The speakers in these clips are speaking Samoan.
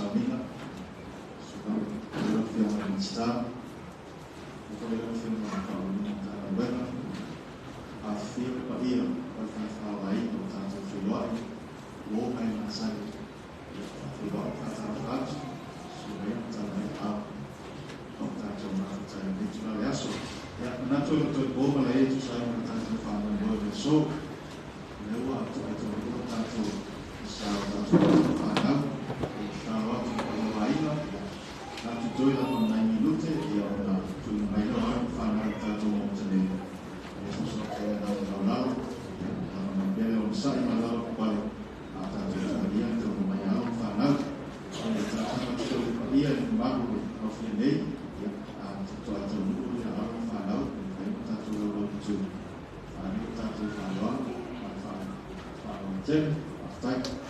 sauniga. Susu lau Afioga i le Minisita, faapea foi lau Afioga i le Ofisa Sili o Matagaluega. Afifio le paia o le Falefa o Aiga ua tatou feiloai, uo ma e masani. Ia, faafeiloai ma faatalofa atu, susu mai ma tala mai aao o tatou mafuta i lenei itula o le aso. Ia, manatu e le o toe po malae e tusa ai ma le tatou faamoemoe o le aso. O lea ua toai taunuu le tatou sa o tatou alo ma fanau. E tatalo atu i le paia o aiga, ia, na totoe lava ma nai minute, ia, ona tuuina mai lea o alo ma fanau i le tatou Maota nei e fesoasoani ai le agaga maualalo. Ia, lava mai pea le onosai ma le lavapapale a tatou talia le taunuu mai a alo ma fanau. E talosaga atu foi i le paia i le mamalu o le aofia nei, ia, a toai taunuu alo ma fanau, e mafai ona tatou laulaumatua faaalia le tatou faaaloalo ma le faaaloalo tele. Faafetai.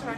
Sorry.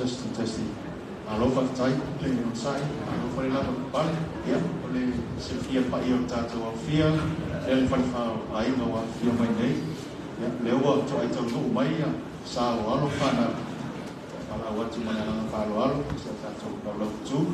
Testing, testing. Malo faafetai le onosai, malo foi le lavapapale. Ia, o le silafia paia o tatou aofia, lea le falefa o aiga ua afifio mai nei. Ia, lea ua toai taunuu mai ia sa o alo fanau. Valaau atu ma le agaga faaaloalo si a tatou laulaututu.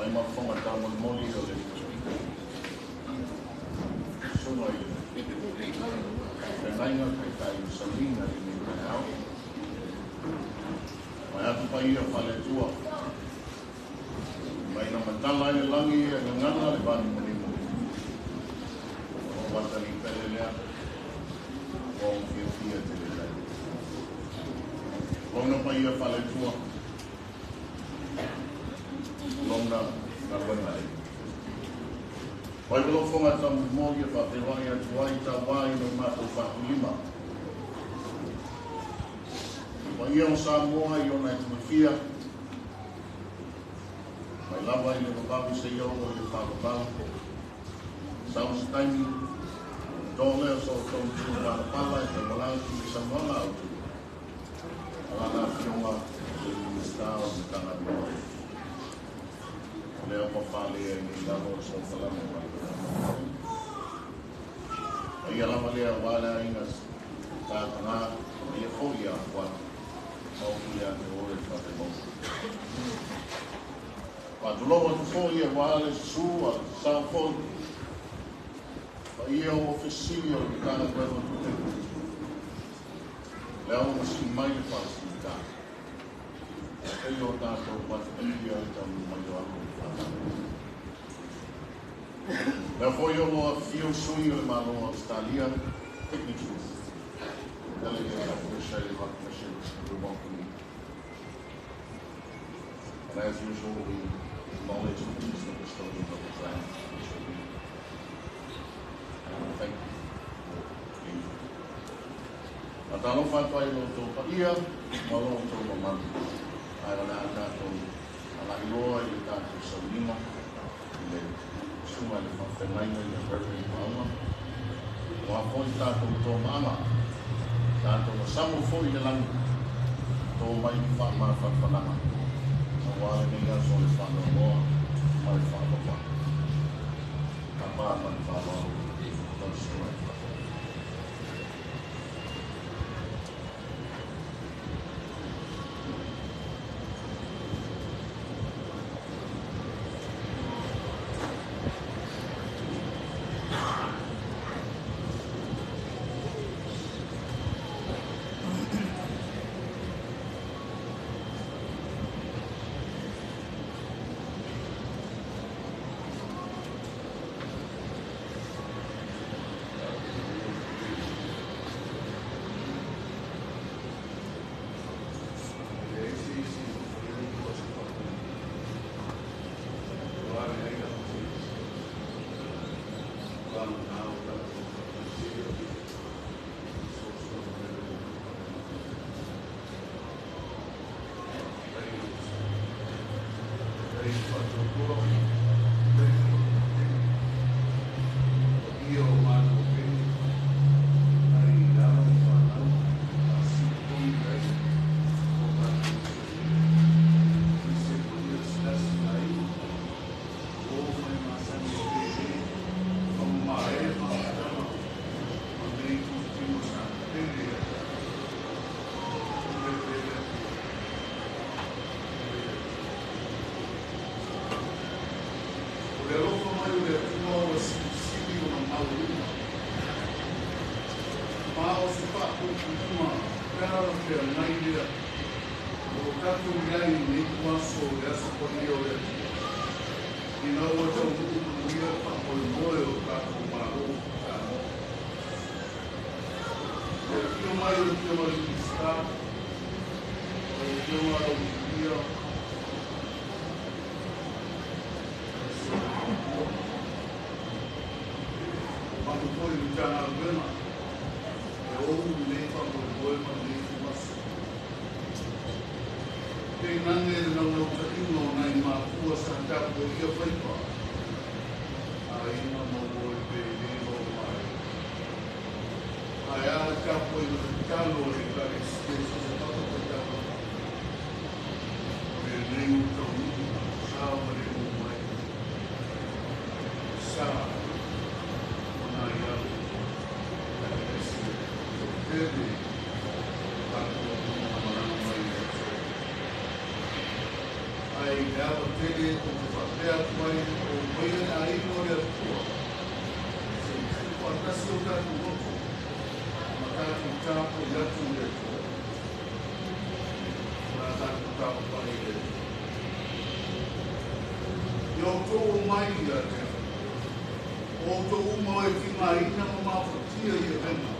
Mai mafofoga taumolimoli o le susuga i le feagaiga taitai o sauliga i lenei taeao. Mai atu paia faale-Atua, mai na matala ai le lagi e gagana le vanimonimo. O lou atalii pele lea, ua ou fiafia tele i ai. Lona paia faale-Atua, lona galuega lelei. Mai ma lou fofoga taumolimoli e faafeiloai atu ai tauā i lo matou faatulima. Paia o Samoa i ona e fia, mai lava i le vavau seia oo i le faavavau. Sau se taimi, to lea o sa outou matupalapala e tauala atu i le saunoaga autu a lana afioga i le Minisita o le Matagaluega. O lea ua faalea i nei lalo o le polokalame o galuega a le Malo. Paia lava lea aua le aiga Sa Taga, paia foi ia Fuata, ma upu ia te oe le Faatemauga. Faatulou atu foi aua le susu a le sao foi paia o Ofisa Sili o le Matagaluega o Tupe, lea ua sii mai le faasilita. E o tatou matataia le taunuu mai o alo o le fanau. Lea foi o lo afifio sui o le Malo o Ausetalia, dignitaries, delegates of the Australian High Commission, we welcome you. And as usual, we acknowledge the traditional custodians of this land, which we thank you for being here. Faatalofa atu ai i lo outou paia ma lo outou mamalu. Ae o le a tatou agai loa i le tatou sauliga i le susuga i le faafeagaiga ia Reverend Pauga. Aua foi tatou tomaaga, tatou asamu foi i le lagi, to mai ni faamafanafanaga aua lenei aso o le faanoanoa ma le faalofa. Tapa ma le faaaloalo lau susuga i le faafeagaiga. Tapo i atu le Atua. O le a tatou tapapai i le Atua. Ia outou omai ia te au, o outou uma o e tigaina ma mafatia i avega,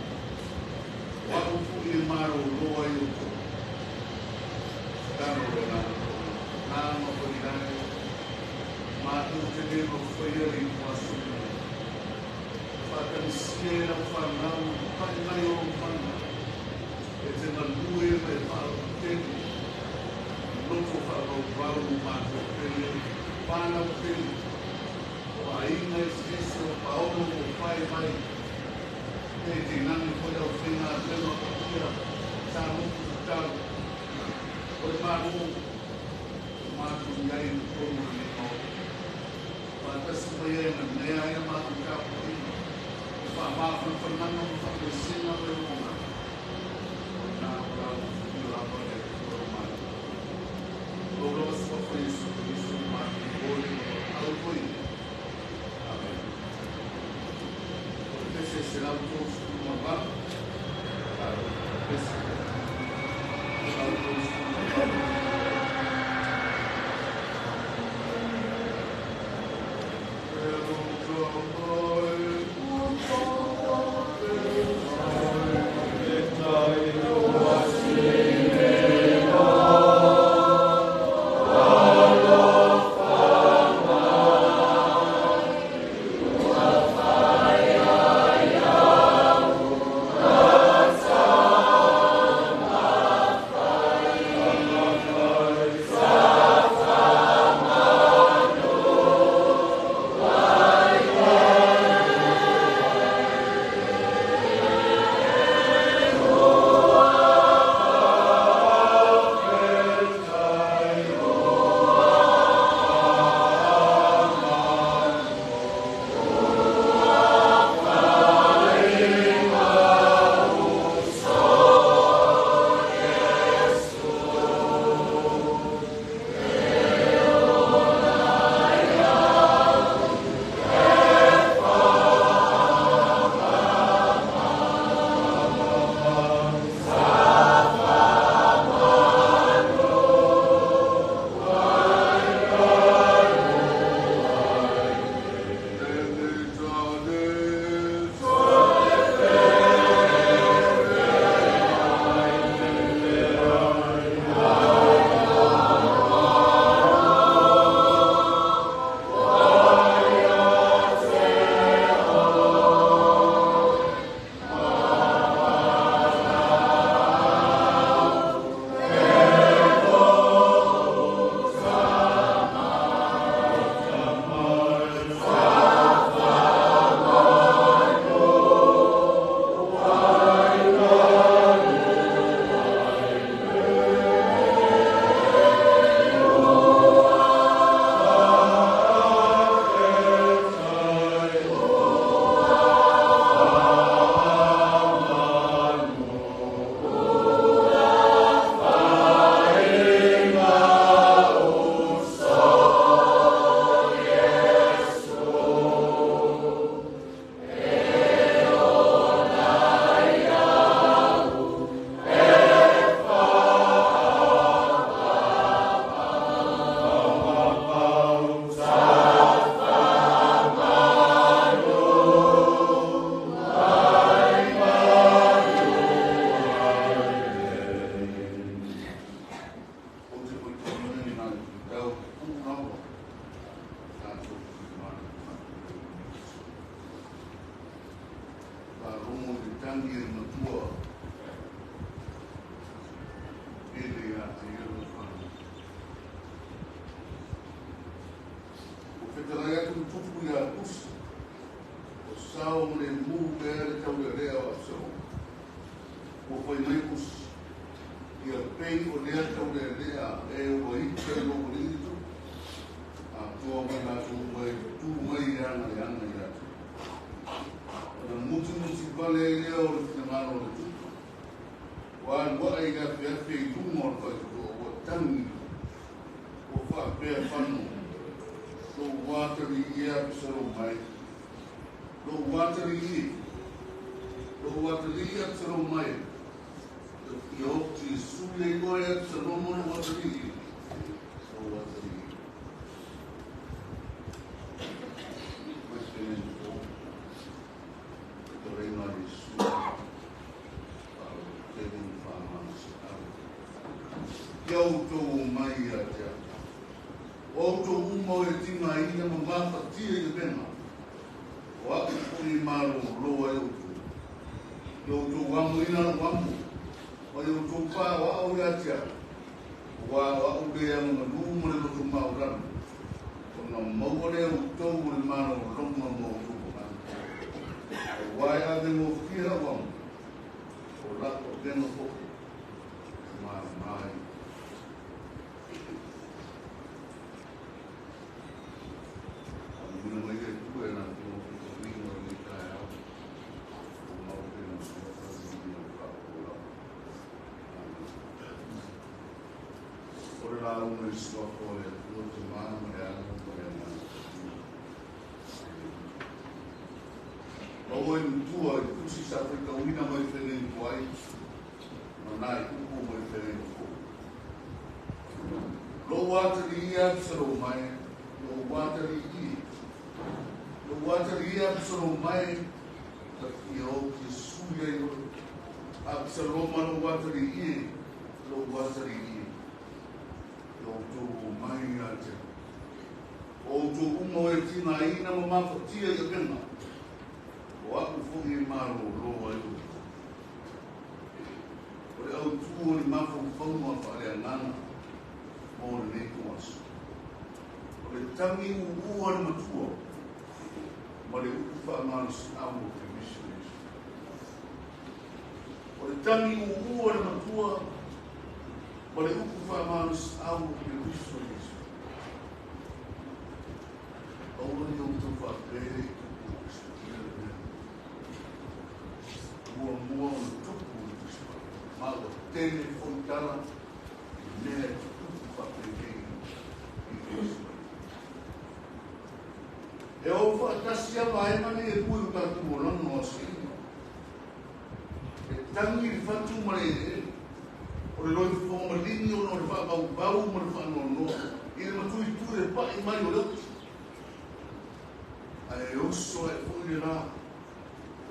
o a'u fo'i e malōlō ai outou. Tatalo le Agaga Paia, na ma falilae, matou te lē mafaia le iuaso lenei. Faatagisia e lau fanau pa'i mai o lou mana e te galue ma e faalototele loto faavauvau o matou pele fanau pele o aiga eseese o paolo o pae mai e tainane foi aufaigaluega paia sa lotu tatalo o le Malo o matou i ai i totonu o lenei Maota. Faatasi mai ai nanea ai a matou tapuaiga o faamafanafanaga ma faamaisega ma le ogaga o lena o lau afifio lava le Atua o matou. Lou lava suafa Iesu Keriso matou ole ma valaau foi. Amene. O le pese 138, pese 138. Lou atali ia Absalom mai. Te sule koe Absalomo lo atalii. O atalii. Mai pene o. Te renga i sule. Pao te ringa whaamana se au. Kia outou mai ia te au. O outou uma o e tinga ina ma mafatia i le venga. O aku fui malo loa e outou. I outou amu ina lo amu. O i outou pā o au ia te au. O a o au le anga malu mo le loto mauranu. O ngā maua le outou o le malo longa mo outou pangana. O wai ave mo fia o amu. O lako venga foke. Mai mai. Mina mai e tu e nā te mo te winga o ni tae au. O mau te nā te mo te winga o ka o la. O re rā unga i suapo le tua te mana ma le anga ma le anga. Maua i mutua i kusi sa whaika uina mai whenei tuai, ma nai upu mai whenei tuai. Lo wātari ia Absalomo mai, lo wātari i. Lo wātari ia Absalomo mai, ta fia o ki suia i oro. Absalomo lo wātari i, lo wātari i. Lo tō mai ia te. O tō uma o e tina ina ma mafatia i a penga. O aku fui e maro loa e o. O le au tu o le mafaufauma whaale angana o le nei tuaso. O le tangi uua le matua ma le upu whaamalo au o te missionaries. O le tangi uua le matua ma le upu whaamalo au o te missionaries. Aua ni o tau whaapere i tupu o se mea. Mua mua o le tupu o le tupu. Ma ua tele foitala i mea e tupu whaapere i tupu. E o whaatasi a vaenga nei e pui o tātou o langa o asina. E tangi i whatu ma le e. O le loi whangamalini o le whaakaubau ma le whaanoanoa. I le matui tui e pai mai o le oti. Ae e oso e fo i le rā.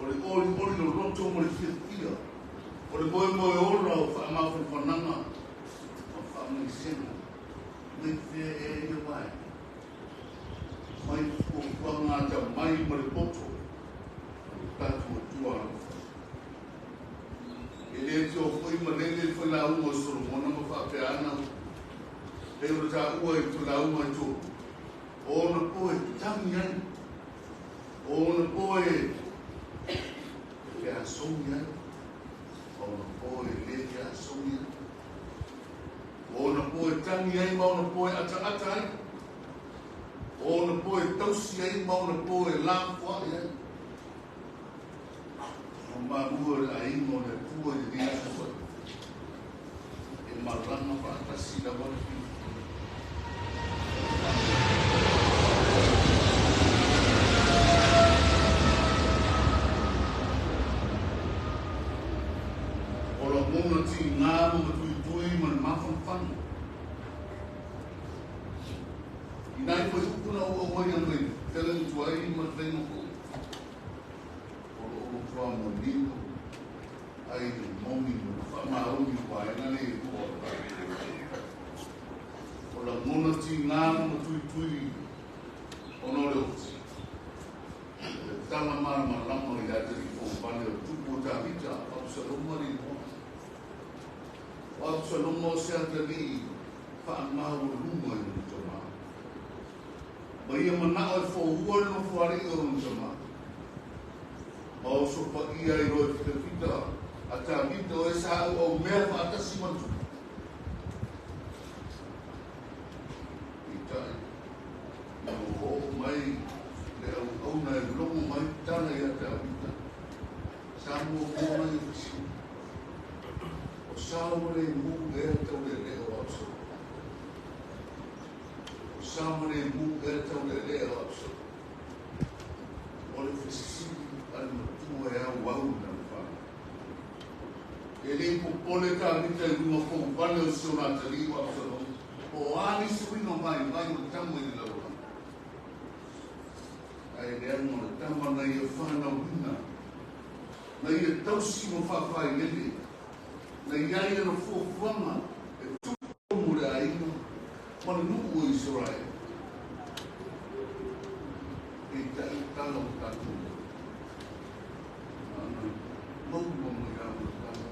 O le ori ori o roto ma le fia fia. O le moe moe ora o whaamawhananga ma whaamaisena. Me whia e ia mai. Mai fuafuaga ata mai ma le poto o le tatou Atua alofa. E lē te ofoi ma lele le failauga o Solomona ma faapeana pei o le taua i le failauga i tolu. O ona po e tagi ai, o ona po e feasogi ai, ma ona po e lē feasogi ai. O ona po e tagi ai ma ona po e ataata ai. O ona po e tausi ai ma ona po e lafoai ai. O malua le aiga o le Atua i lenei aso foi. E malaga faatasi lava le filifiliga. O lagona tigā ma matuitui ma le mafanafana. I nai foi upu na ua aumaia mai tele tuai ma le faiga foi. O lo o matua manino ai le moni ma le faamaoni o vaega nei e lua o le tatou. O lagona tigā ma matuitui ona o le oti. Le tala malamalama i atali fofale o tupu o Tavita, Absaloma le igoa. O Absaloma o se atalii faamau o luma i lona tamā. Ma ia manao e foua le nofoalii o lona tamā. Ma o sopaia i loa e fitafita a Tavita o e sa au au mea faatasi ma le tupu. Peitai, na o mai le auauna e logo mai tala ia Tavita. Sa mua mua mai e fesili. O sa ua le mu ea tau le lea o Absaloma. O sa ua le mu ea tau le lea o Absaloma. O le fesili a le matua e au au na le whanau. E E le popole Tāvita i luga fouvale o si ona atalii o Abesalomo, po o a nisi uiga vaivai o le tama i le lalolagi. Ae leaga o le tama na ia fanauina, na ia tausi ma faafailele, na i ai ana fuafuaga e tupu mo le aiga ma le nuu o Isaraele. Peitai tala o tatou na ona maua mai lava le tala,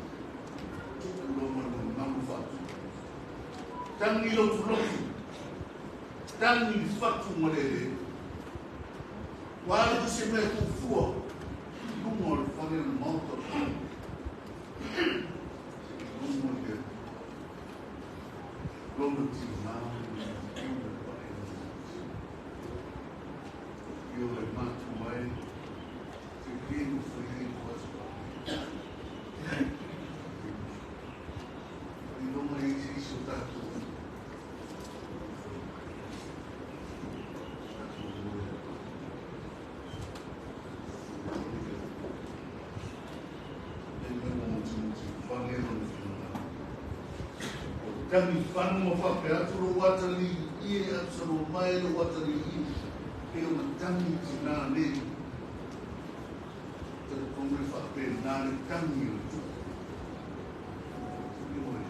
tupu loa ma le mamalu faatupu. Tagi lotulotu, tagi le fatu ma le eleele. Ua alu se mea fuafua i luga o le fale o le Maota o le Fono. Se i luga i le lona tina ma le pule paʻa. I o le matua e te le mafai ai o aso Ailoga e i se isi o tatou tatou e mai ua motimoti vale lona finagalo. O tagi fanu ma faapea atu lou atalii e Absaloma e lou atalii e, pei ona tagi tinā nei. Talitonu e faapena le tagi o le tupu. Ioe,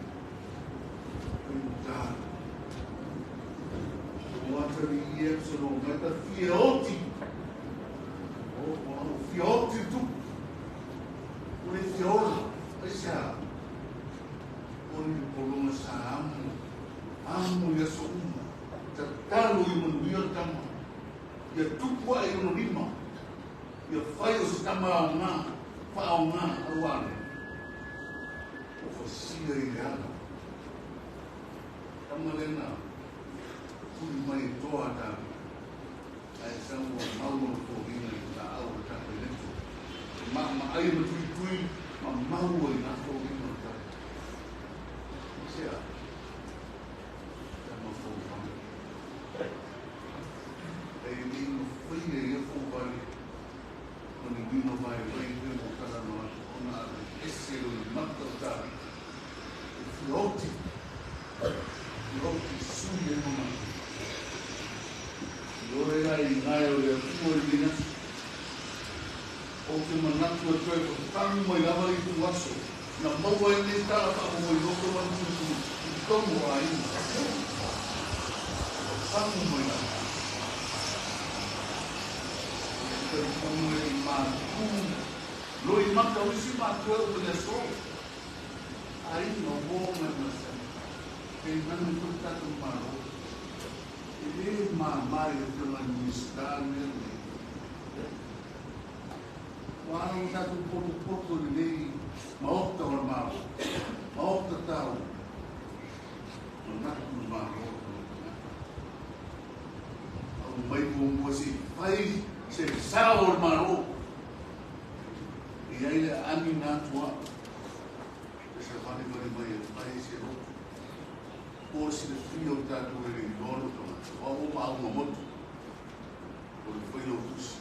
faigata. Lou atalii e Absaloma e ta fia oti. O, ua fia oti le tupu. Ua le fia ola, aisea? O ni pologa sa amo, amo i aso uma. Tatalo ia manuia le tama. Ia tupu ae i ona lima. Ia fai o se tama aoga, faaoga, aua le ua fasia i le ala. Tama lena tuli mai e toa a Tāvita. Ae sau ua mau ona foliga i le laau o le tapeneto. E maamaai ma tuitui ma mau ai nā foliga o le tapeneto. Aisea? Tama fouvale. E le mafai e ia fouvale ma ni uiga vaivai pei ona ou talanoa atu ona ave ese o le mata o Tāvita e fia oti, fia oti sui ai ma matou. Ioe la i gae o le Atua i lenei aso. Ou te manatu e toe fafagu mai lava le itu aso na maua ai nei tala faamomoiloto ma le tuitui i totonu o aiga. Fafagu mai lava. Ou te talitonu e i matu loimata o isi matua e oo i le aso. Aiga uo mai masani. Kei nani foi le tatou Malo. E lē māmā i le Afioga i le Minisita le mea lenei. Ua ala ona tatou potopoto i lenei Maota o le Malo, Maota taua, manatu le Malo o le tagata. Aumai muamua se i fai se sao o le Malo. E i ai le aami na atu au, e savalivali mai e fai se loto. Po o le silafia o tatou e le iloa lou tagata, o au o maauga motu, o le Failautusi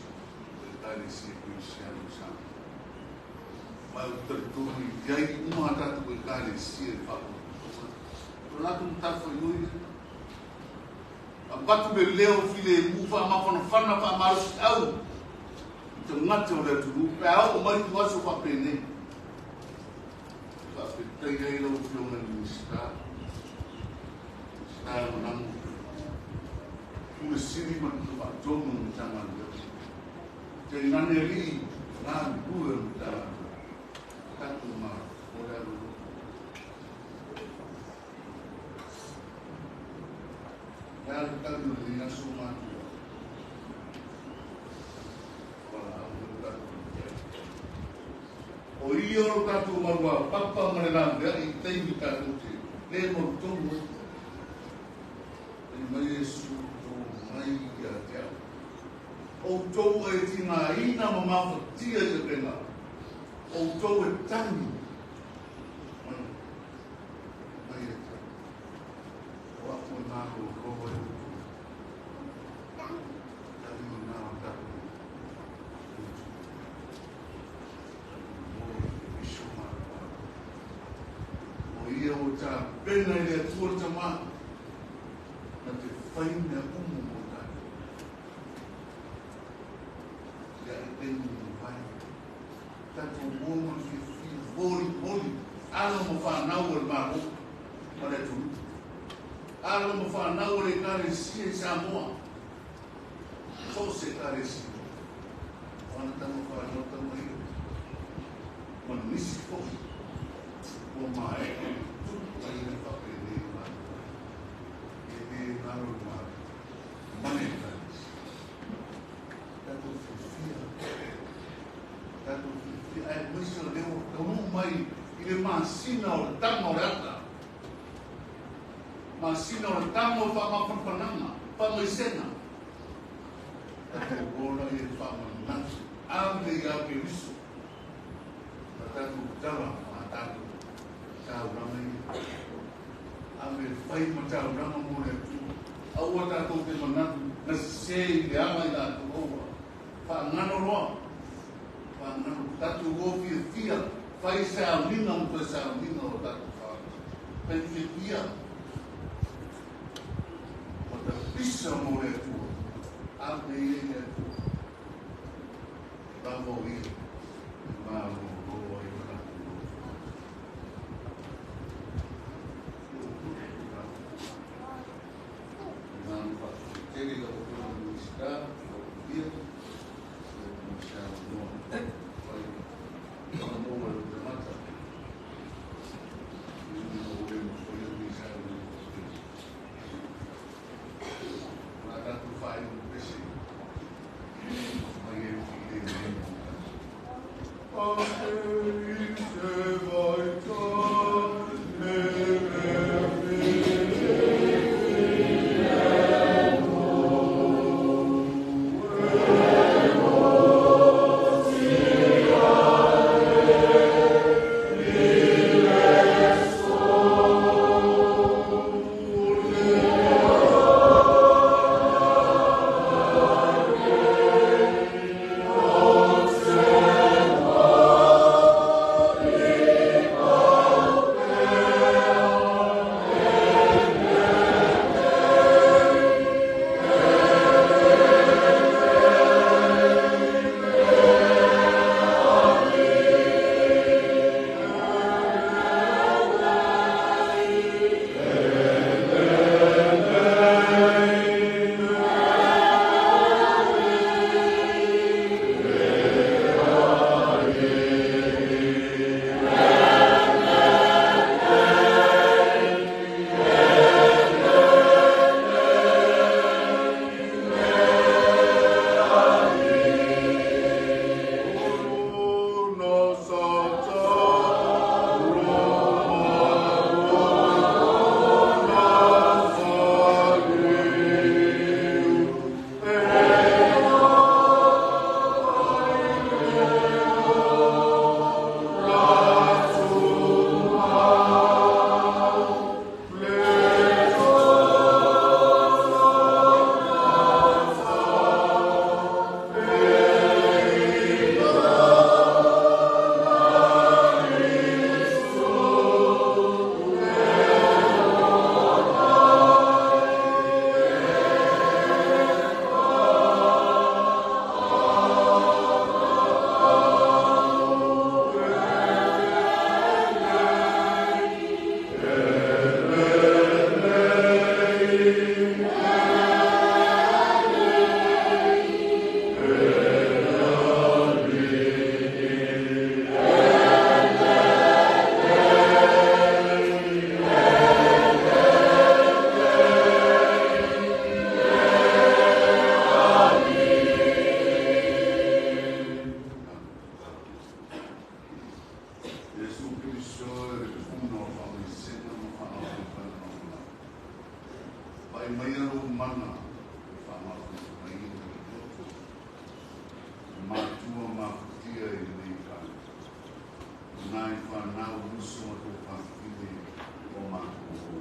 o le Ekalesia Kerisiano i Samoa. Ma ou te talitonu i ai uma a tatou Ekalesia i le faapotopotoga. O le latou matafaioi lea. Avatu le leo filemu faamafanafana faamalosiau i tagata o le atunuu pe a oo mai tu aso faapenei. Faafetai ai lau Afioga i le Minisita, Minisita Lagolago, Pule Sili ma le Pule Faatonu o le Matagaluega. Tainane alii galulue o le Matagaluega. Tatou Malo o le alolofa. Le a le tali o lenei aso matua? Valaau le tatou Matai. O ia o lo tatou maluapapa ma le laveai i taimi tatou te le mautonu ai. Fai mai Iesu, Omai ia te au, outou e tigaina ma mafatia i avega, outou e tagi mai, mai ia te au. O aku e malōlō ai outou. Tali lena o tatou Atua. tapena i le Atua le Tamā, na te fai mea umu mo tātou. Ia e taimi ni vai. Tātou o ma le fiafia, holi holi, alo ma whanau o le Malo, ma le atunuu. Alo ma whanau o le Ekalesia i Samoa. So o se Ekalesia. Wana tama whanau tama ia. Ma nisi foi. Ua maea tupu ai le whapene i mātou. E le ngaro le Malo. Mane Ekalesia. Tātou fiafia. Tātou fiafia. Ai, maise o leo, taunuu mai i le masina o le tama o le ata. Masina o le tama o whaamafanafanaga, whaamaisega. Tātou ola i e whaamanatu. Ame i a Keriso. Ma tātou tala, ma tātou tauranga ia. Ame whai ma tauranga mō le Atua. Aua tātou te manatu, na sese i le aga i lātou aua. Whaangano roa. Whaangano. Tātou o fiafia, whai sauniga mo toe sauniga o tātou whaanga. Whai fiafia. O ta pisa mō le Atua. Ame i le Atua. Lava o ia. E mālo roa i o tātou roa. Tele lau afioga i le Minisita, lau afioga, ia mo se avanoa. Fai avanoa i lou tagata. I ui ina ua le nofoia lenei sauni i le tele. O le a tatou faaiu le pese mai e filemu mo tatou. Iesu Keriso e le funa o faamaisega ma faamafanafanaga. Vaai mai lou mana e faamafanafanaina le loto. E matua mafutia i lenei fale. O nai whanau uso ma tō whakine o mātou o.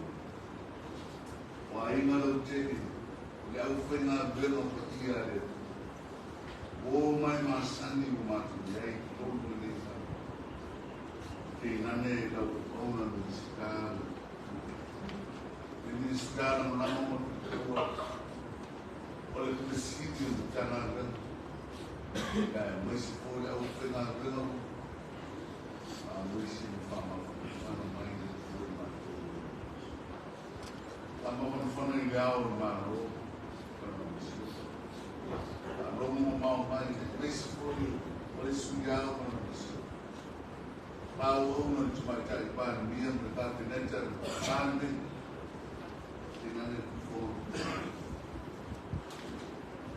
O aiga lau tele, o le au whainga vela paia a le Atua. O mai masani o mātou i ai tolu lenei fale. Te nane lau auna Minisita Le Minisita Lagolago ma le o le Peresini o le Matagaluega, aemaise foi le aufaigaluega aemaise le faamafanafana mai le Atua i matou. Faamafanafana i le ao o le Malo ma le Masiofo. Faalogo mamao mai aemaise foi o le Sui Ao ma le Masiofo. Maauauna le Tamaitai Palemia ma le Kapeneta le Palemene, tainane le Fono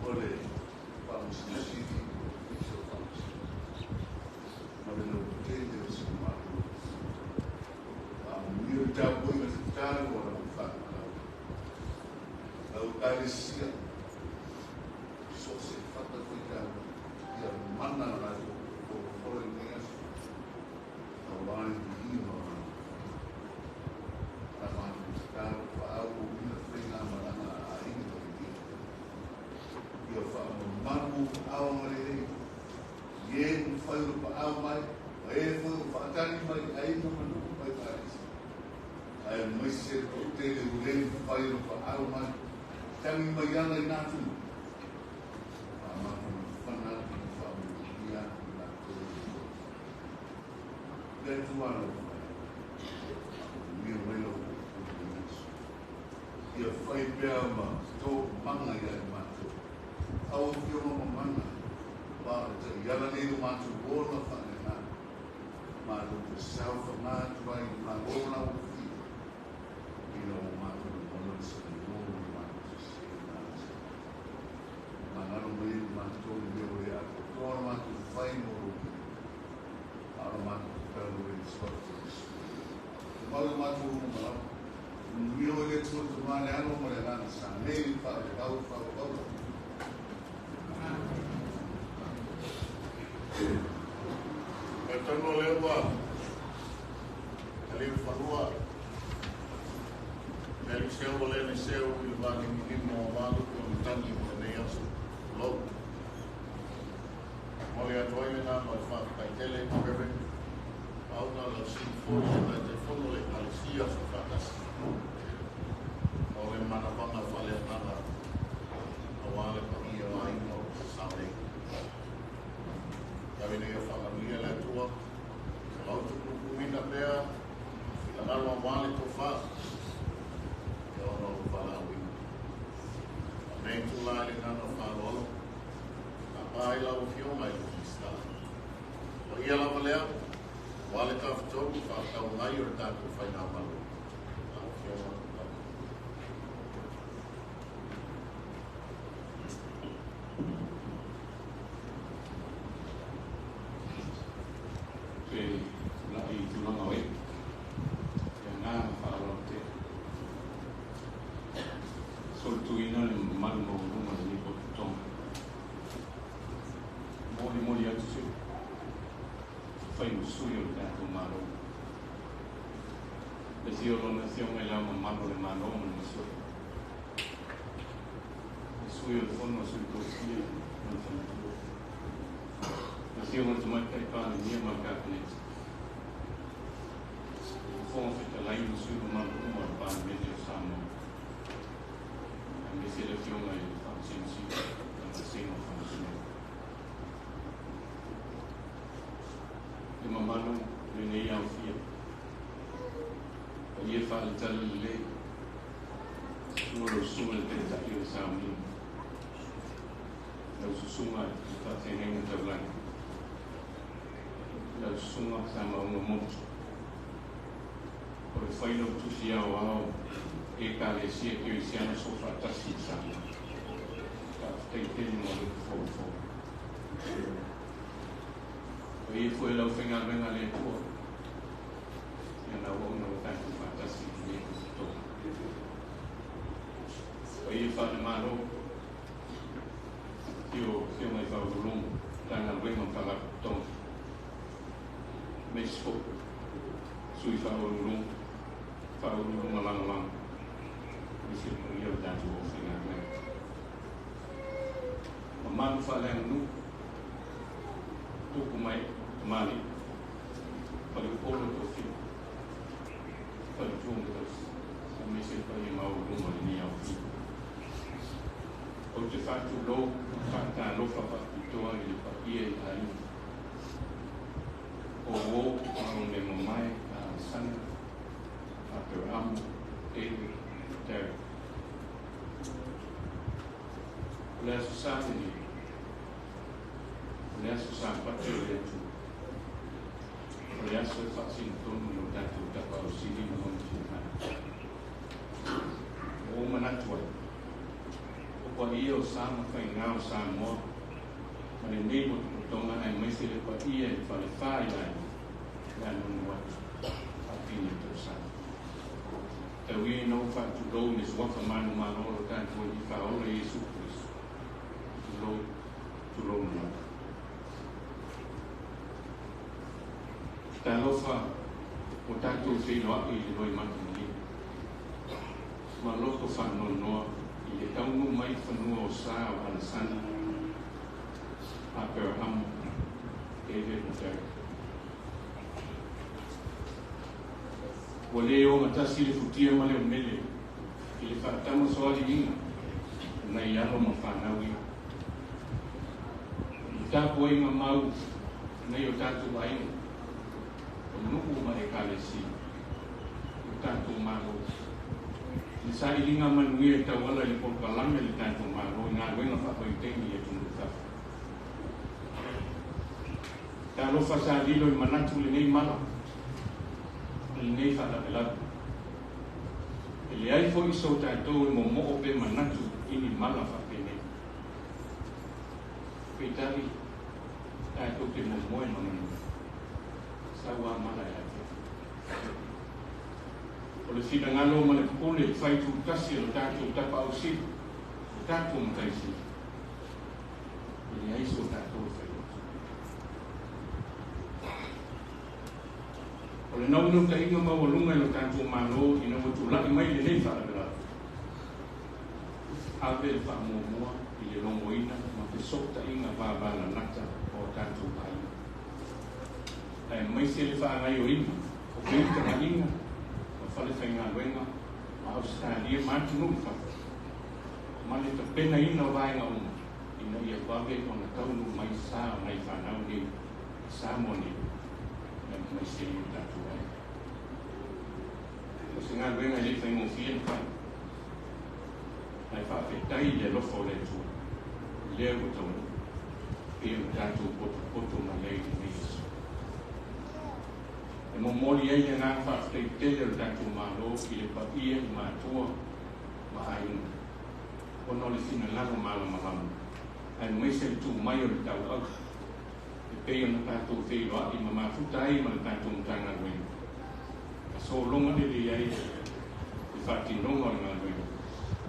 o le Faamasino Sili ma le Ofisa o Faamasino ma le lautele o si o matou atunuu. Faamanuia le tapuaiga tatalo a lau fanau, lau Ekalesia, so o se fatafaitaulaga, ia mana latou folafola i lenei aso, aua le viiga o lau La matou tatalo, faaauauina faigamalaga a aiga i lenei taimi. Ia faamamalu ou aao agalelei i e ua mafai ona paau mai, ma e foi ua faatali mai i aiga ma nuu ma Ekalesia, aemaise le toatele ua le mafai ona paau mai, tagi mai ana i natura. Faamafanafana atu ma faamanuia atu i latou i le Atua. Le Atua alofa e, faamanuia mai lau auauna i lenei aso. Ia fai pea ma toomaga ia i matou. Au afioga mamana, aua o le taiala lenei o matou ola faaleagaga. Matou te saofaga atu ai i le Malo lau Afioga, ina ua matou lagona le savalivou o le matou sese na asia. Magalo mai ai i matou i mea ua le atoatoa la matou fai mo lou viiga, a o la matou tatalo e le suafa o Iesu. Te mau i lo matou logo malaga. Manuia oe le Atua le Tama, le Alo ma le Agaga sa nei, le faavavau, le faavavau lava. Talitonu o lea ua taliu falua le aliseu o le eliseu i le vagigigiga o aua lupe o matagi mo lenei aso. Tulou. Momoli atu ai le agaga o le faafetai tele, Reverend Pauna Lausini foi, le Taitaifono o le Ekalesia Soofaatasi, o le manavaga faaleagaga aua le paia o aiga o lo o sasao nei. Tau ina ia faamanuia le Atua, ia lautupupuina pea finagalo aua le tofa ia ona o le valaauina. A o lenei itula i le agaga faaaloalo, tapa ai lau Afioga i le Minisita. O ia lava lea, aua le tafatolu faafetauagai o le tatou faigamalo. Lau Afioga Pauna. Pe tulai i tulaga o ee, le agaga faaaloalo tele. Solituina le mamalu maualuga o lenei potopotoga. Molimoli atu se fai ma sui o le tatou Malo. Le afio o Lona Afioga i Le Ao Mamalu o le Malo ma le Masiofo. Le Sui o le Fono a Sui Tofia ma le Faletua. Le Afioga i le Tamaitai Palemia ma le Kapeneta. Le Fofoga Fetalai ma sui mamalu uma o le Palemene o Samoa. Aemaise le Afioga i le Faamasino Sili ma le Vasega o Faamasinoga. Le mamalu o lenei aofia, paia faale-talalelei, susu lau susuga i le Taitai o le Sauniga, lau susuga i le Faafeagaiga Taulagi, lau susuga Samauga Motu, o le Failautusi Aoao Ekalesia Kerisiano Soofaatasi i Samoa. Faafetai tele mo le foufou. Paia foi o le aufaigaluega a le Atua, ia na auauna ua tatou faatasi i lenei potopotoga. Paia faale-Malo, afio afioga i Faauluuluga, Matagaluega ma Faalapotopotoga, aemaise foi sui faauluuluga, faauluuluga lagolago, aemaise le paia o le tatou aufaigaluega. Mamalu faaleaganuu, tupu ma ee, tamalii, faleupolu o tofiga, faletua ma tausi, aemaise aemaise le paia maualuga o lenei aofia. Ou te faatulou ma faatalofa faapitoa i le paia i aiga. O uō ma Aolemamae a Alesana, Aperamo, David, Derek. O le Aso Sa lenei, o le Aso Sapati o le Atua. O le aso e faasinotonu i lo tatou Tapaau Sili ma Lona finagalo. Ua ou manatu ai, o paia o sa ma faiga o Samoa ma lenei potopotoga aemaise le paia i le falefa i aiga o le a nonoo atu faapini o tausaga. Tau ia ina ou faatulou i le suafa manumalo o lo tatou Alii Faaola Iesu Keriso. Tulou, tulouna lava. Talofa ua tatou feiloai i le loimata maliu ma loto faanoanoa i le taunuu mai i fanua o sa o Alesana, Aperahama, David ma Derek. Ua le ogatasi le futia ma le umele i le faatamasoaliiga o nai alo ma fanau ia. I le tapuaiga mau a nai o tatou aiga, o nuu ma Ekalesia, o tatou Malo, i le sailiga manuia e tauala i le polokalame a le tatou Malo i galuega faavaitaimi i atunuu i fafo. Talofa sa lilo i manatu lenei mala ma lenei faalavelave. E leai foi so tatou e momoo pe manatu i ni mala faapenei. Peitai, tatou te momoe ma manua. Sau a mala e atiae. O le finagalo ma le pule fai tutasi a lo tatou Tapaau Sili, lo tatou Matai Sili, e leai so tatou e fai atu. O le naunautaiga maualuga i lo tatou Malo ina ua tulai mai lenei faalavelave, ave le faamuamua i le logoina ma fesootaiga vavalalata o a tatou aiga, aemaise le faagaoioiga o feutagaiga ma falefaigaluega ma Ausetalia ma atunuu i fafo, ma le tapenaina o vaega uma ina ia vave ona taunuu mai sa o nai fanau nei i Samoa nei aemaise i o tatou aiga. O se galuega e le i faigofie ona fai, ae faafetai i le alofa o le Atua, lea ua taunuu pei ona tatou potopoto mai ai i lenei aso. E momoli ai le agaga faafetai tele o le tatou Malo i le paia i matua ma aiga, ona o le finagalo malamalama, aemaise le tu mai o le tauau e pei ona tatou feiloai ma mafuta ai ma le tatou Matagaluega, ma sologa lelei ai le faatinoga o le galuega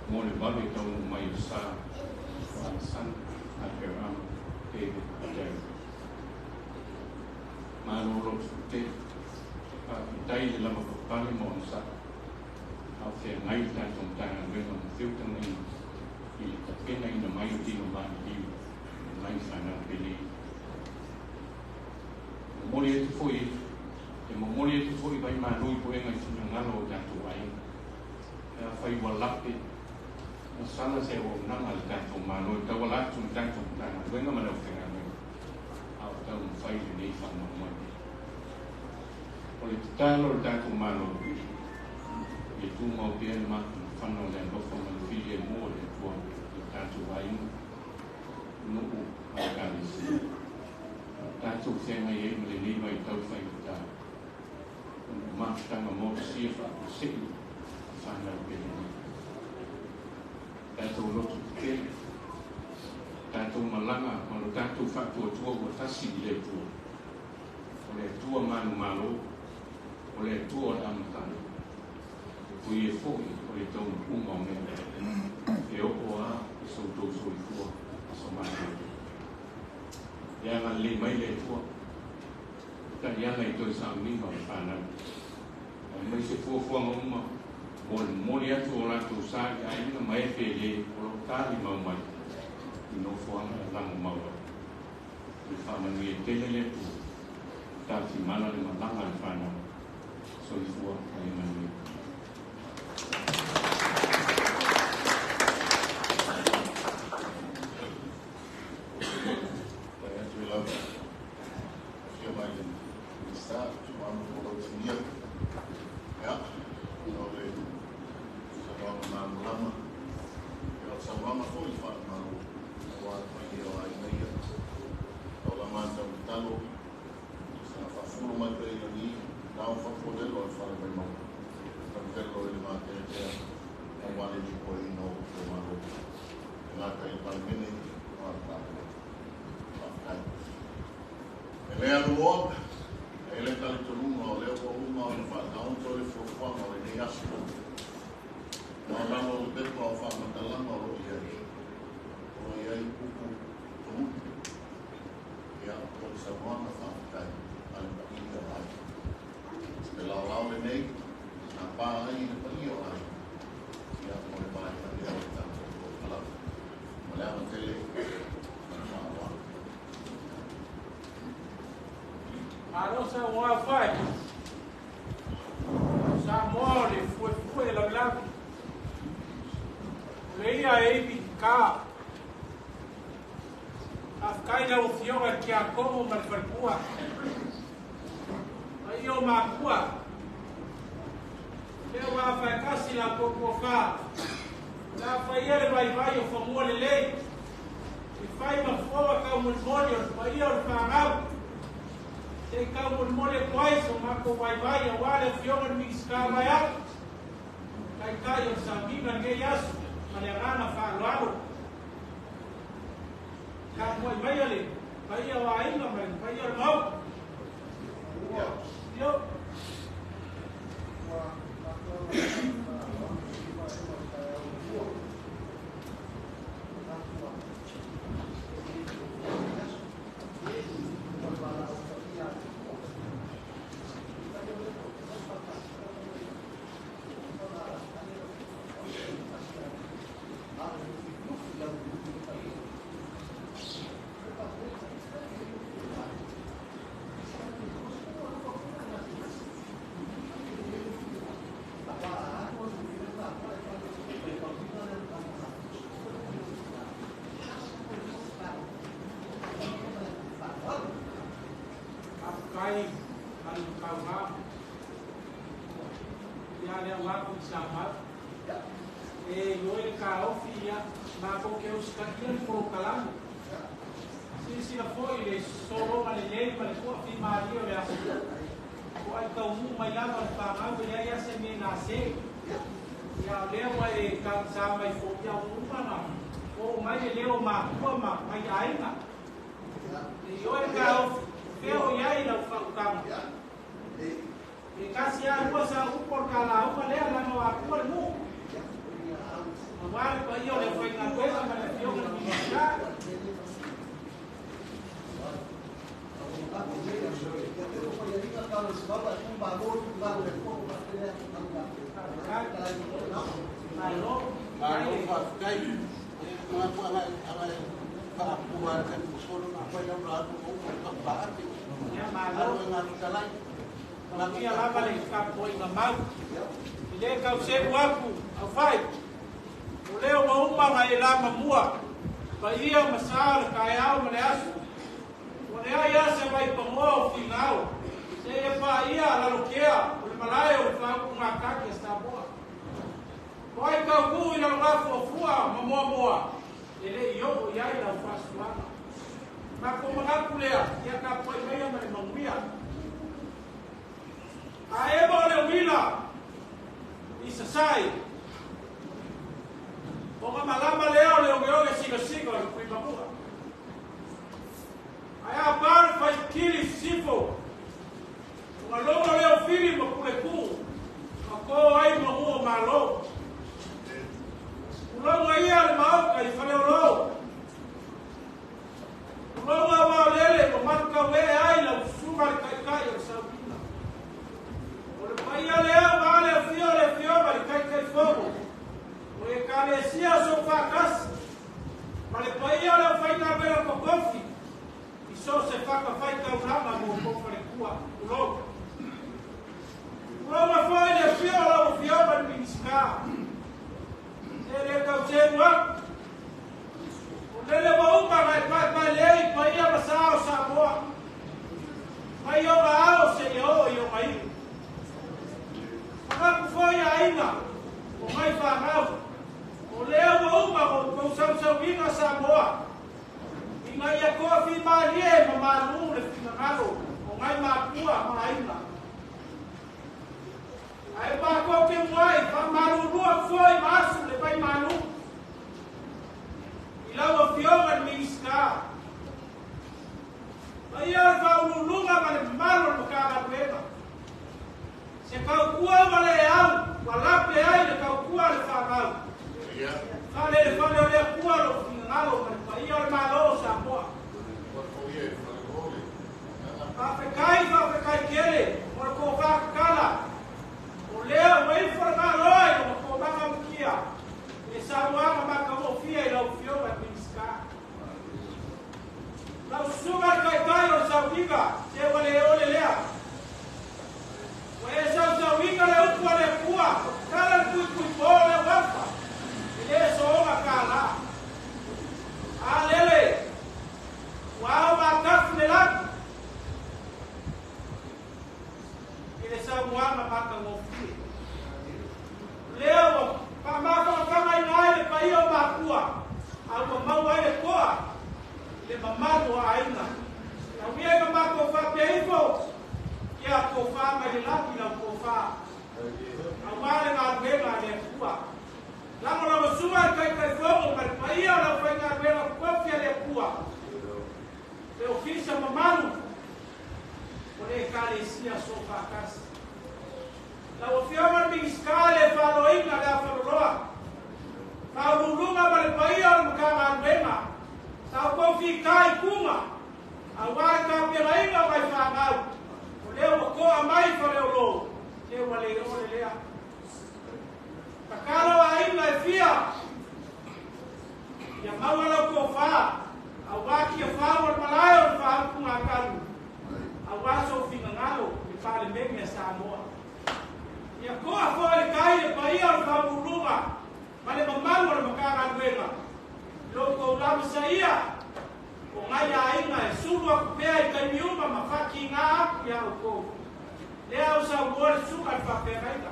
mo le vave taunuu mai o sa o Alesana, Aperama, David ma Derek. Malo loto tetele. Faafetai le lavapapale ma onosai a o feagai le tatou Matagaluega ma feutagaiga i le tapenaina mai o tino maliliu o nai fanau pele. Momoli atu foi e momoli atu foi vaimalu i puega i finagalo o tatou aiga. Pe afai ua lape ma sala se auaunaga a le tatou Malo e tauala atu i le tatou Matagaluega ma le aufaigaluega a o taumafai lenei faamoemoe. O le tatalo a le tatou Malo, ia tumau pea le mafanafana o le alofa ma le filemu o le Atua i o tatou aiga, nuu ma Ekalesia. Tatou feagai ai ma lenei vaitau faigata, ona o mafutaga motusia faafuasei a fanau pele nei. Tatou loto tetele, tatou malaga ma lo tatou faatuatua ua tasi i le Atua. O le Atua manumalo, o le Atua o le amataga, o Ia foi o le taunuuga o mea uma. E oo lava i so outou soifua ma so matou. Ia agalelei mai le Atua, taiala i toe sauniga o le fanau, aemaise fuafuaga uma mo le momoli atu o latou sa i aiga ma e pele o lo o talimau mai i nofoaga e lagomau ai. Ia faamanuia tele le Atua, tafimala le malaga a le fanau. Soifua ma ia manuia. Tai atu i lava. Afio mai le Minista, Tumamu o lau sinia. Ia, o le saunoaga malamalama. Ia, o le saunoaga foi faamalo aua le paia o aiga ia. O la matou tatalo, saga faafulu mai pea i lagi, na o faapolelo o le fale Vaimauga. Tautelo i le mateatea aua le lipoiina o outou malo. E gata i le Palemene o le tatou. Faafetai. E le aluloa, e le talitonuga o lea ua uma ona faataoto le fuafuaga o lenei aso. Ma o lalo o le pepa o faamatalaga o lo o i ai. O lo o i ai upu tonu. Ia, o le saunoaga faafetai a le paia o aiga. Le laolao lenei, na pa ai i le paia o aiga. Ia, mo le vaega lea o le tatou polokalame. Ma le ava tele, ma le faaaloalo. Malo saunoa fai. Samoa o le fuefue lavilavi. O le ia e ivi ka. Faafetai lau Afioga i le Tiakono ma le Faletua. Paia o makua. Lea ua faatasi la tofa. La faia le vaivai o fanua lelei. I fai ma foa kau molimoli o le paia o le fanau. Se i kau molimoli atu ai so matou vaivai aua le Afioga i le Minisita mai atu. Taitai o le sauniga lenei aso ma le agaga faaaloalo. Tapuai maia le paia o aiga ma le paia o le Maota. Io. Faafetai malutauga. Ia lea ua aku i Samau. E ioi le kaofi ia matou ke usitaia le polokalame. Silasila foi le sologa lelei ma le toafimalie o le aso. O ai taumu mai lava le fanau e leai ase me gase. Ia o lea ua e tagisa mai foi ia ua uma na oo mai le leo o makua ma mai aiga. E ioi le kaofi, fea o i ai lau faautaga. E kasi lava lua sa upu o le talauga lea leaga o Atua le nuu. Aua le paia o le aufaigaluega ma le Afioga i le Minisita. Malo. Malo faafetai. E manatu agai faapua le taimi ua sola na fai lau la atu o uma le tapaate. Ia malo. Alo e galu talai. Manuia lava le tapuaiga mau. E le tau seu atu, aufai. O lea ua uma ona e lama mua, paia ma sa o le taeao ma le aso. Ua leai lava se vaipanoa o finau, seia paia lalokea o le malae o le faautugatagi a Samoa. O ai taunuu i lau gafuafua ma muamua, e le i oo i ai lau faasuaga. Matou manatu lea, ia tapuai maia ma le manuia. A ema o le uila i Sasae, ona malama lea o le ogeoge sigasika o le Tuimamua. Ae a pa le faikili i sisifo, ona logo lea o Fili ma Puletuu, ma to ai manu o Malo. Tulaga ia o le Maota i Faleolo. Tulaga aua o lele ua malutauee ai lau susuga le Taitai o le sauniga. O le paia lea aua le afio o le Afioga i le Taitaifono o Ekalesia o Soofaatasi ma le paia o le aufaigaluega totofi i so o se fatafaitaulaga mo outou faletua. Tulou. Tulou foi le afio o lau Afioga i le Minisita. E le tau selu atu. O lele ua uma ona e paepae Ina ia koa fi malie ma malu le finagalo o ngai makua ma aiga. Ae mākou ke muai, whamalulua foi ma asu le vai malu. I lau afioga le Minisita. Ma ia o le whaululuga ma le mamalu o le Matagaluega. Se kaukua ua le au, ua lape ai le kaukua le whanau. Fale le fale o le Atua lou finagalo ma le paia o le Malo o Samoa. Faafetai, faafetai tele mo le tofa tatala. O lea ua ifo le Malo i lona toomaga mutia i le saunoaga matagofie i lau Afioga i le Minisita. Lau Susuga i le Taitai o le Sauiga, se ua le ole lea. Ua e sausauina le upu a le Atua, ua tatala le tuitui po o le auafa, e le soona kālā. A lele, ua ao matafi le lagi i le saunoaga matagofie. O lea ua faamafanafagaina ai le paia o makua, a ua maua ai le toa i le mamalu o aiga. Tauia i ma matou faapea ifo, ia tofa mai le lagi lau tofa, aua le galuega a le Atua. Lagolagosua i le Taitaifono ma le paia o le aufaigaluega totofi a le Atua, le ofisa mamalu o le Ekalesia Soofaatasi. Lau Afioga i le Minisita le Faaloina le Afaloloa, Faauluuluga ma le paia o le Matagaluega, sa outou fita i kuga, aua le tapenaina o nai fanau, o lea ua toa mai Faleolo, se ua le ole lea. Tatalo aiga e fia, ia maua lau tofa, aua Tiafau o le malae o le faautugatanu, aua sou finagalo i le Palemene a Samoa. Ia toa foi le tai le paia o le faauluuluga ma le mamalu o le Matagaluega, i lo outou lamasaia o nai aiga e sulu atu pea i taimi uma ma faatiga atu iā outou. Lea ua saunoa le susuga i le faafeagaiga.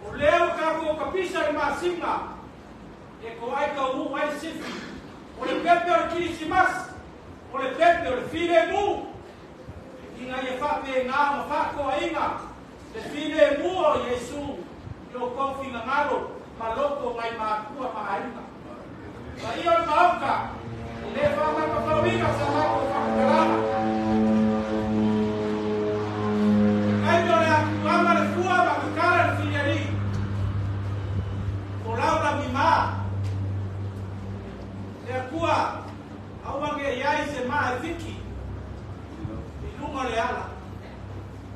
O lea ua tatou tapisa i le masina e toai taunuu ai le sifi. O le pepe o le Kirisimasi, o le pepe o le filemu, ina ia faapena ona faatoaina le filemu o Iesu i o outou finagalo ma loto nai matua ma aiga. Paia o le Maota, e le faamatafauina sa matou faamatalaga. Se taimi o le atuama le fua ma tatala le filialii, folau lagima le Atua, aua ne i ai se maa e fiki i luga o le ala.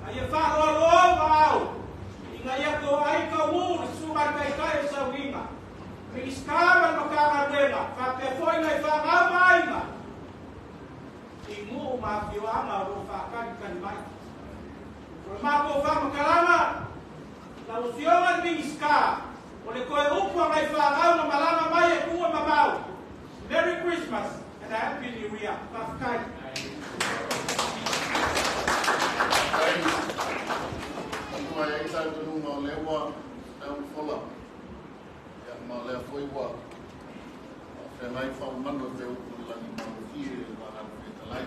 A ia faaaloalo ma au, ina ia toai taunuu le susuga i le Taitai o le Sauiga, Minisita ma le Matagaluega, faapea foi nai fanau ma aiga i nuu ma afioaga o lo o faatalitali mai. O le matou faamatalaga, lau Afioga i le Minisita, o le toe upu a nai fanau na malaga mai e tua mamao, Merry Christmas and a Happy New Year. Faafetai. Matua e ai talitonuga o lea ua tau le fola, ia, ma o lea foi ua faafeagai faamamalu e pei o upu i le lagi magofie i le va fetalai.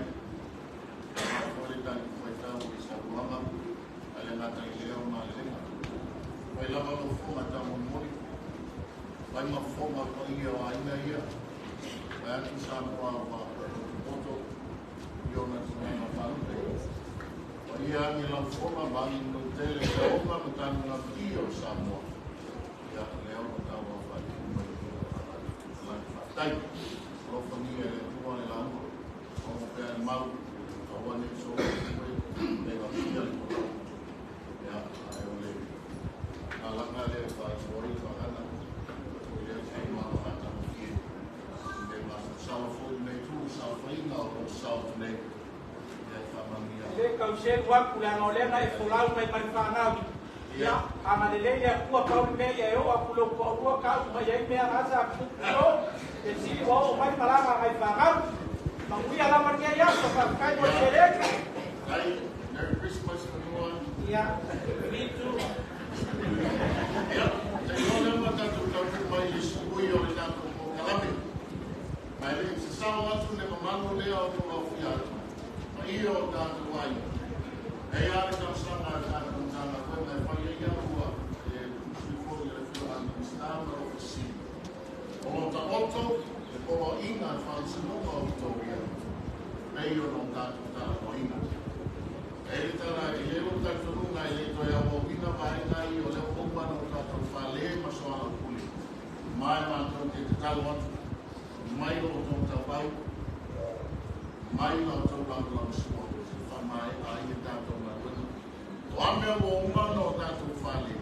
Ia, ma foi le tali fuaitau i saunoaga, ae le gata i lea o malelega. Fai lava lau fofoga taumolimoli, fai ma fofoga o le paia o aiga ia, vaeatu Samoa ua potopoto i ona tulaga faalupe. Paia agi lau fofoga ma agi mautele i le aoga ma tanu galutia o Samoa. Ia, lea ua tauaofai mai i le fetalai. Faafetai. Alofagia e le Atua le lauga, maua pea le mau, aua ne i sola atu e galutia le tolau. Ia, ae o le alaga lea e faailoa ai le vagana, o lea saunoaga matagofie. I le masalosalo foi lenei itu i saofaiga o lo o sasao atu nei, ia e faamanuia. E le tau selu atu leaga o lea na e folau mai ma le fanau. Ia, agalelei le Atua pau le mea ia e oo atu i lou toalua tau mai ai mea na sa tutupu i o, e sili ua oo mai malaga a nai fanau. Manuia lava lenei aso, faafetai mo le seleni. Hey, Merry Christmas everyone. Ia, me too. Ia, te iloa lea ua tatou taunuu mai i le isi ui o le tatou polokalame. Ma e le i sasao atu le mamalu mamalu lea o lo aofia atu ma ia o tatou aiga. E ia le talosaga a le tatou Matagaluega e fai ai au ua e tusui foi a le Afioga i le Minisita ma le Ofisa Sili. O lo taoto le poloaiga a le Faamasinoga o Vitoria pei ona o tatou talanoaina. E i le tala e i ai lou talitonuga e le toe auauina vaega ia o lea ua uma ona o tatou fale ma soalaupule. Ma e matou te tatalo atu mai lo outou tauvau, mai la outou lagolagosua e faamaea ai le tatou galuega. O a mea ua uma ona o tatou fale,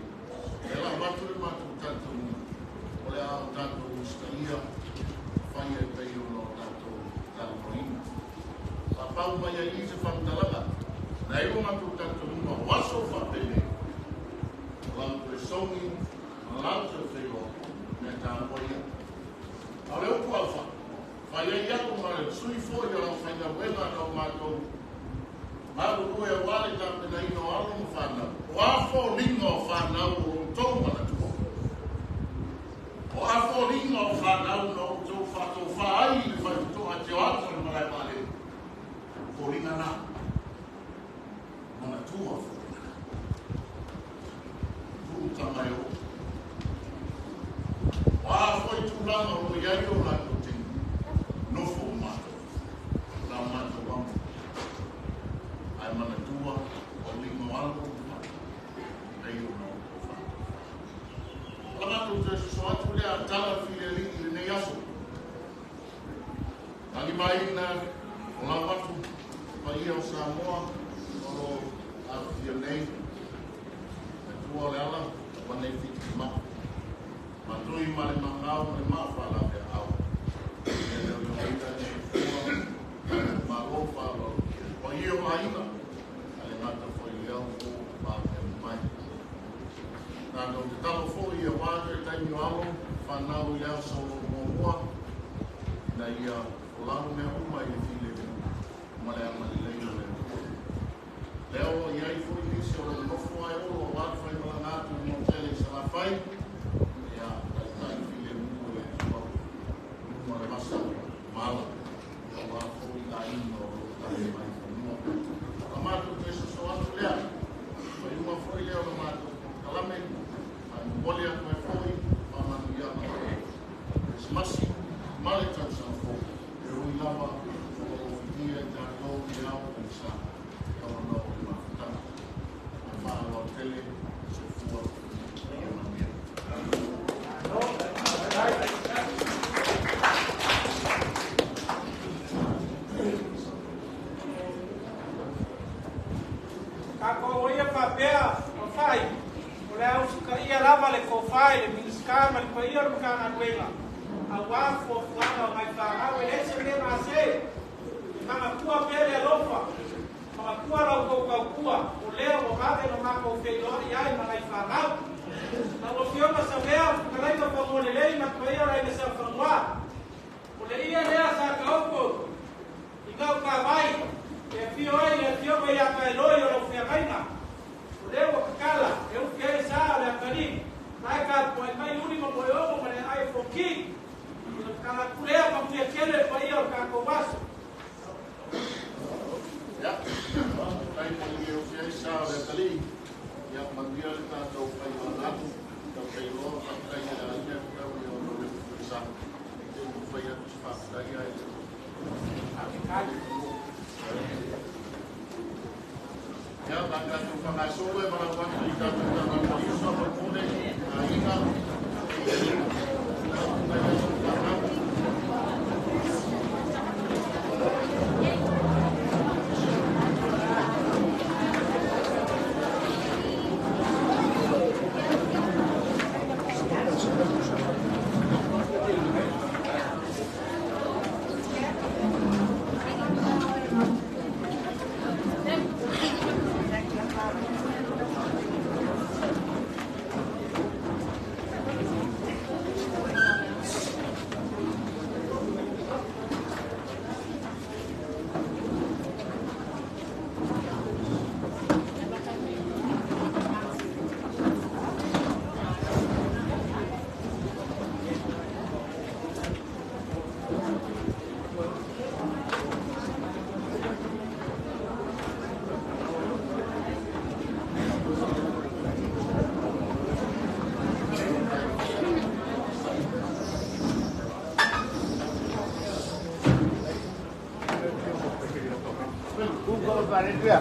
e lau atu le matou talitonuga, o le a o tatou usitaia faia e pei ona o tatou talanoaina. Faapau mai ai i se faamatalaga, na i o matou talitonuga o aso faapenei, o lau toe sogi ma lau toe feiloa, mea taua ia. A o le upu alfa, fai ai au ma le sui foi o lau faigaluega na o matou galulue aua le tapenaina o alo ma fanau. O a foliga o fanau o outou manatua. O a foliga o fanau na outou faatofā ai i le faitotoa e te o atu i le malae vaalele. Foliga na. Manatua foliga na. Tuu tama e oo. O a foi tulaga o lo o i ai o latou taimi, nofo o matou, la matou amo. Ae manatua o liga o alo ma fanau, pei ona outou faatofā. O la matou toe soso atu lea a tala le filialii i lenei aso. Talimaina o lau atu paia o Samoa o lo o afifio nei. Le tua o le ala, ua nei fiti maa. Matui ma le mangao ma le mafaalaveaau. E le o ioaina le soifua, malo faaaloalo. Paia o aiga, a le gata foi lea o vave mai. Tatou tatalo foi aua toe taimi o alo fanau i le aso o lo o muamua, ina ia folau mea uma i le filemu ma le agalelei o le Atua. Lea o lo o i ai foi nisi o lo o nofo ae olo aua le faimalaga atu i le motu i Salafai, ia taitai filemu o le Atua i luga o le vasa mala, aua foi aiga o lo o tali mai fanua. O la matou toe soso atu lea, faiuga foi lea o le matou polokalame, ae momoli atu ai foi faamanuiaga o le Kerisimasi ma le tausaga fou, e ui lava o lo o fitia i tatou i ao o sa, ona o le mafutaga. Ma faaaloalo tele, soifua ma ia manuia. Tatou ia faapea o fai, o le a usitaia lava le tofa i le Minisita ma le paia o le Matagaluega, aua fuafuaga o nai fanau e leai se mea gase. E manatua pea le alofa, manatua la outou tautua, o lea ua vave ona matou feiloai ai ma nai fanau. Lau Afioga Savea, fetalaiga Fanualelei ma le paia o le aiga sa Fanua, o le ia lea sa taoto i gautavai e afio ai le Afioga ia Taeloi o lau feagaiga. O lea ua tatala e ufi ai le sa o le atalii, la e tapuai mai Uli ma Moeogo ma le ae Foki. I le tatala atu lea, manuia tele le paia o le tatou aso. Ia, faafetai mo le ufi ai sa o le atalii. Ia, manuia le tatou faimalaga atu. Tautai loa, faafetai i le aiga e tatau ia ona o le ufi sa. E te fai atu se faafetai ai le Ia, la tatou faagasolo e valaau atu i tatou tagata uso ma pule, aiga, nai aso fanau. Tu ko pa le dia.